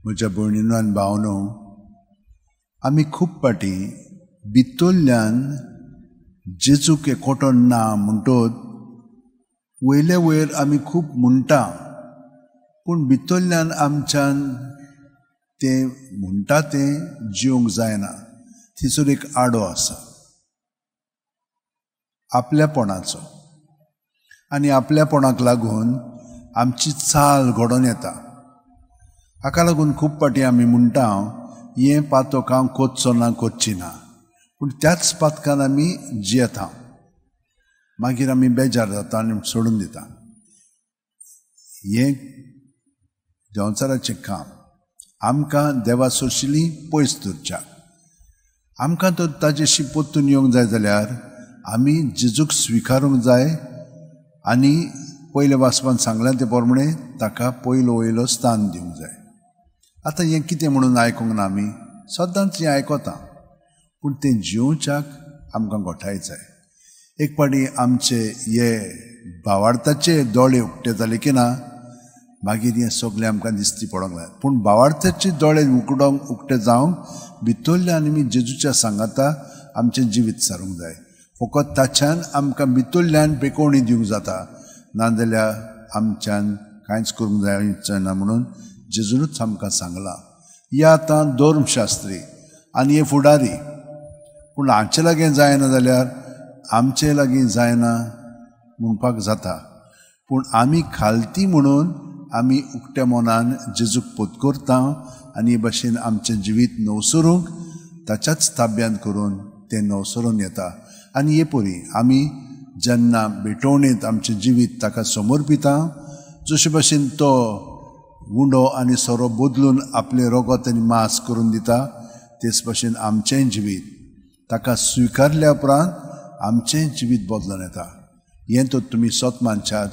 म्हज्या भयणीनो आनी भावनो, आमी खूब फावटी भितरल्यान जेजूक एकवटो ना म्हणटोच वयले वयर आमी खूब म्हणटा, पूण भितरल्यान आमच्यान तें म्हणटा तें जिवंक जायना. थंयसर एक आडो आसा आपल्यापणाचो, आनी आपल्यापणाक लागून आमची चाल घडोवन येता. हाका लागून खूब फावटी आमी म्हणटा हें पातक हांव करचो ना, करची ना, पूण त्याच पातकान आमी जियेता. मागीर आमी बेजार जाता आनी सोडून दिता. हें देंवचाराचें काम आमकां देवा सोरशिली पयस दवरच्याक. आमकां तर ताजेशी परतून येवंक जाय जाल्यार आमी जेजूक स्विकारूंक जाय आनी पयले वाचपान सांगलां ते प्रमाणे ताका पयलो वयलो स्थान दिवंक जाय. आतां हें कितें म्हणून आयकूंक ना, आमी सदांच हें आयकता, पूण तें जिवच्याक आमकां गोठाय जाय. एक फावटी आमचे हे भावार्थाचे दोळे उक्ते जाले की ना, मागीर हें सगळें आमकां दिसती पडोंक जाय. पूण भावार्थाचे दोळे उकडोंक उक्ते जावंक भितरल्यान आमी जेजूच्या सांगाता आमचें जिवीत सारूंक जाय. फकत ताच्यान आमकां भितरल्यान पेकोवणी दिवंक जाता, नाजाल्यार आमच्यान कांयच करूंक जायना म्हणून जेजूनच आमकां सांगलां. या आतां धर्मशास्त्री आनी हे फुडारी, पूण हांचे लागीं जायना जाल्यार आमचे लागीं जायना म्हणपाक जाता, पूण आमी खालती म्हणून आमी उक्त्या मनान जेजूक पोतकरता आनी हे भाशेन आमचें जिवीत नवसरूंक ताच्याच ताब्यांत करून तें नवसरून येता. आनी हे परी आमी जेन्ना भेटवणेंत आमचें जिवीत ताका समर्पिता, जशे भाशेन तो उंडो आनी सोरो बदलून आपलें रगत आनी मांस करून दिता, तेच भाशेन आमचेंय जिवीत ताका स्विकारल्या उपरांत आमचें जिवीत बदलून येता. हें तर तुमी सत मानशात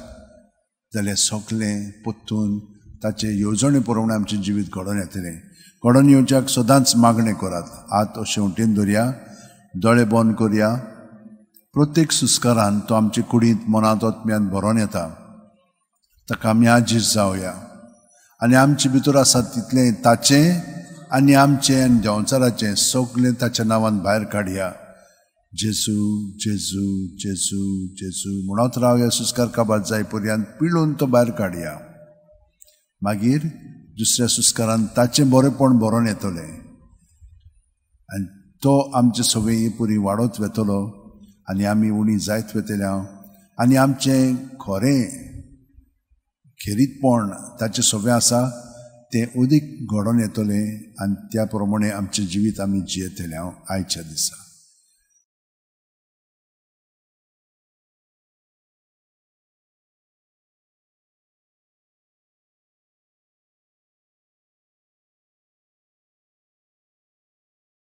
जाल्यार सगळें परतून ताचे येवजणे प्रमाणे आमचें जिवीत घडोवन येतलें. घडोवन येवच्याक सदांच मागणें करात. हात अशें वटेन धरया, दोळे बंद करया. प्रत्येक सुस्कारान तो आमचे कुडींत मनांत आत्म्यांत भरोन येता. ताका आमी आजीज जावया आनी आमचे भितर आसा तितलें ताचें आनी आमचें आनी देंवचाराचें सगळें ताच्या नांवान भायर काडया. जेजू जेजू जेजू जेजू म्हणत रावया. सुस्कार काबार जाय पर्यंत पिळून तो भायर काडया. मागीर दुसऱ्या सुस्कारान ताचें बरेंपण भरोन येतलें आनी तो आमचे सगळे पुरी वाडत वेतलो आनी आमी उणी जायत वेतले आनी आमचें खरें खेरीतपण ताचें सगळें आसा तें अदीक घडोवन येतलें आनी त्या प्रमाणे आमचें जिवीत आमी जियेतले. हांव आयच्या दिसा.